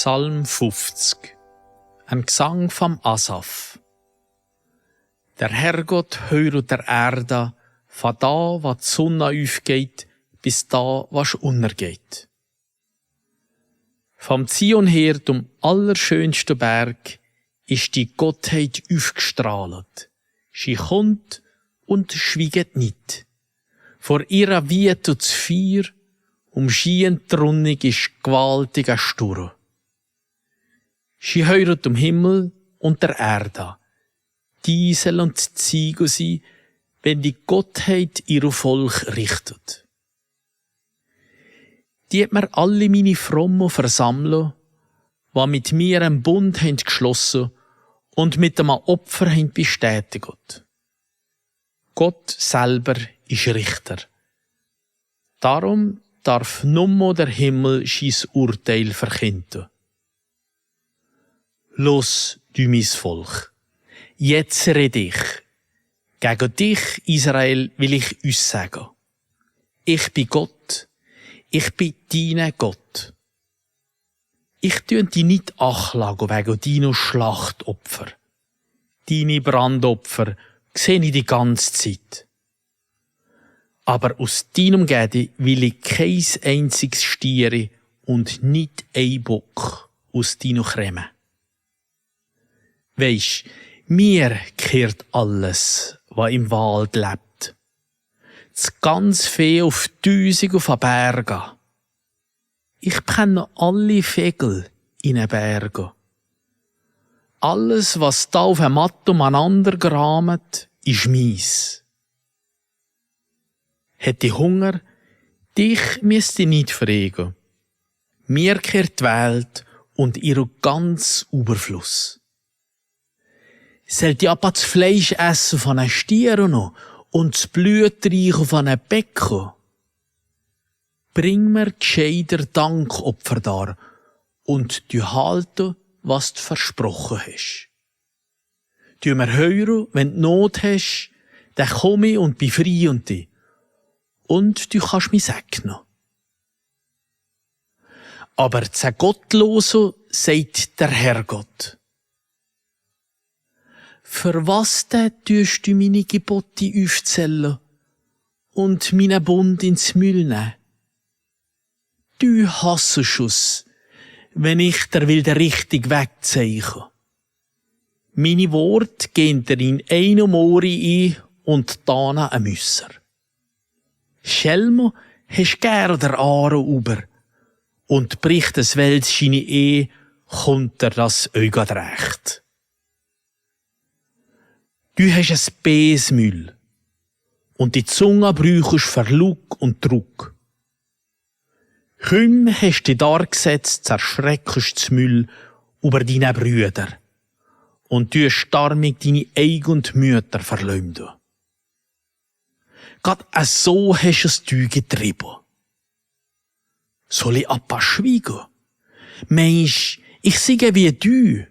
Psalm 50. Ein Gesang vom Asaf. Der Herrgott heuret der Erde, von da, wo die Sonne aufgeht, bis da, was untergeht. Vom Zion her, dem allerschönsten Berg, ist die Gottheit aufgestrahlt. Sie kommt und schwieget nicht. Vor ihrer wietet das Feuer, umschient drunnig ist gewaltiger Sturm. Sie heuret um Himmel und der Erde. Diesel und Ziege sie, wenn die Gottheit ihr Volk richtet. Die hat mir alle meine Frommen versammeln, die mit mir einen Bund haben geschlossen und mit einem Opfer haben bestätigt. Gott selber ist Richter. Darum darf nur der Himmel sein Urteil verkünden. Los, du mein Volk, jetzt red ich. Gegen dich, Israel, will ich uns sagen. Ich bin Gott, ich bin dein Gott. Ich tue dich nicht anklagen wegen deiner Schlachtopfer. Deine Brandopfer sehe ich die ganze Zeit. Aber aus deinem Gede will ich kein einziges Stier und nicht ein Bock aus deiner Creme. Weisst, mir kehrt alles, was im Wald lebt. Das ganz Vieh auf Tausende auf den Bergen. Ich kenne alle Vögel in den Bergen. Alles, was da auf dem Matt umeinander gerahmt, ist meins. Hätte ich Hunger, dich müsste ich nicht fragen. Mir kehrt die Welt und ihr ganz Überfluss. Sollt ich aber das Fleisch essen von einem Stier noch und das Blut reichen von einem Becken? Bring mir gescheiter Dankopfer dar und du halte, was du versprochen hast. Du mir hören, wenn du Not hast, dann komme ich und befreie dich. Und du kannst mich segnen. Aber zu Gottlosen sagt der Herrgott. Für was denn tust du meine Gebote aufzählen und meinen Bund ins Müll nehmen? Du hassest es, wenn ich dir will den richtigen Weg zeigen. Meine Worte gehen dir in einem Ohr ein und dann ein Müsser. Schelmo hast gern der Aare über und bricht es Welt seine kommt er das Auge recht. Du hast ein Besmüll und die Zunge brauchst für Lug und Druck. Kaum hast du dich dargesetzt, zerschreckst das Müll über deine Brüder und du starmig deine eigenen Mütter verleumden. Gott, so hast es du getrieben. Soll ich aber schweigen? Mensch, ich sage wie du.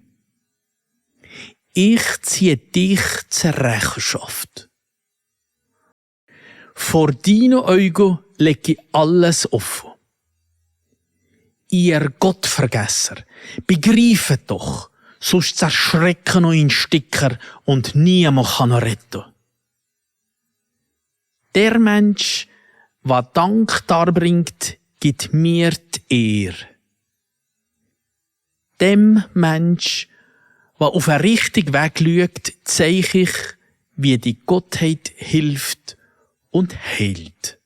Ich ziehe dich zur Rechenschaft. Vor deinen Augen lege ich alles offen. Ihr Gottvergesser, begreifet doch, sonst zerschrecken euch in Sticker und niemand kann retten. Der Mensch, der Dank darbringt, gibt mir die Ehre. Dem Mensch, der auf einen richtigen Weg schaut, zeige ich, wie die Gottheit hilft und heilt.